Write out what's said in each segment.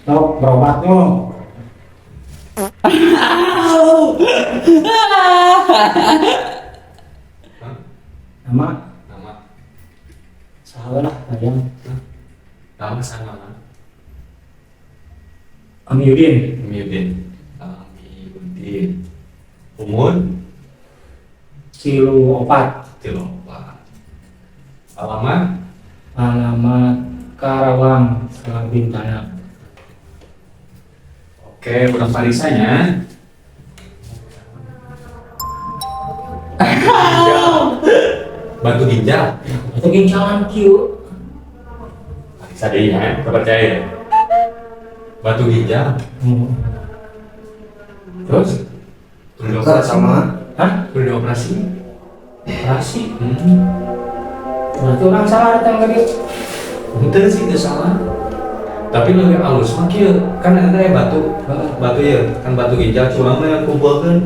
Sok berobat no. Hah? Nama Nama saha lah hayang. Nama sama nama. Amiudin. Amiudin. Amiudin. Umur 34. 34. Alamat? Alamat Karawang, Selabintana. Oke, udah parisanya. Ginjal. Batu ginjal. Itu gincalan kieu. Parisa deui nya, kepercaya ya. Batu ginjal. Terus? Udah dioperasi? Sama. Hah? Udah dioperasi? Operasi. Hmm. Berarti orang salah datang ke dia. Ente sih itu salah. Tapi lebih halus mah kieu, kan eta aya batu. Batu ya, kan batu ginjal curang mah yang kumpulkeun.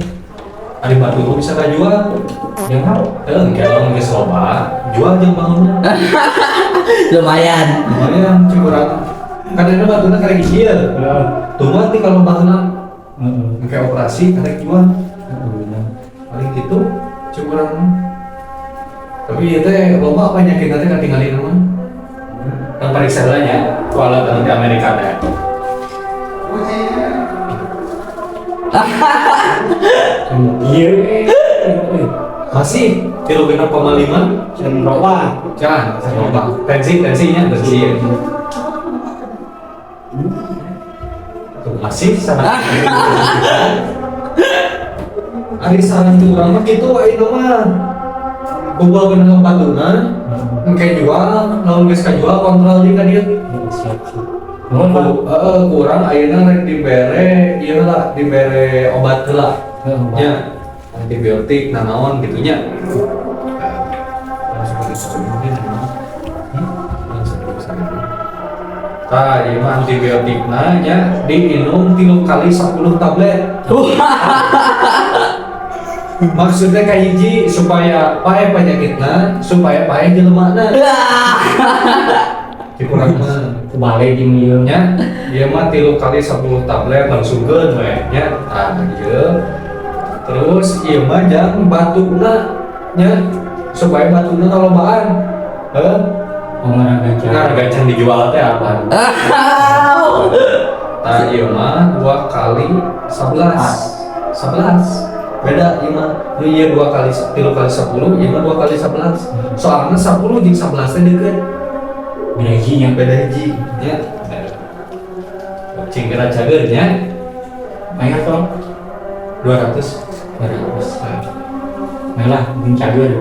Ari batu mah bisa kajual. Yang mau. Heuh, engke lamun geus loba, jual jeung bangunna. Lumayan. Lumayan curang. Kan eta batuna karek hiji ya. Heeh. Tunggu nanti kalau batuna Heeh. engke operasi karek jual. Heeh, bener. Paling gitu curang mah. Tapi ieu teh loba penyakit teh katingalina mah. Kan pariksa heula nya, ku alat anu di Amerika teh. Iya. Masih 36,5. Can berobat. Jangan, can loba. Tensi, tensinya, tensi. Tuh, masih sangat. Ari saran tuh urang mah kitu ayeuna mah. Kumpulkeun ka batuna, engke jual, lamun geus kajual kontrol deui ka dieu. Siap, siap. Nuhun, Pak. Heeh, kurang ayeuna rek dibere ieu lah, dibere obat heula. Heeh, obat. Nya, antibiotik nanaon gitu nya. Langsung ke ini naon? Langsung ke sana. Tah, ieu mah antibiotikna nya diinum 3 kali 10 tablet. Maksudnya kayak hiji supaya paeh penyakitna, supaya paeh jelemana. Dikurang mah. Kebalik jeung ieu. Nya, ieu mah 3 kali 10 tablet langsungkeun we nya. Tah ieu. Terus ieu mah jang batuna nya supaya batuna kalobaan. Heuh. Oh, ngaragacan. Ngaragacan dijual teh apa? Tah ieu mah 2 kali 11. 11. Beda ieu mah. Nu ieu 2 kali 3 kali 10, ieu mah 2 kali 11. Soalna 10 jeung 11 teh deukeut. Beda hiji nya. Beda hiji nya. Cing geura cager nya. Bayar tong. 200. 200. Nah lah, mungkin cager.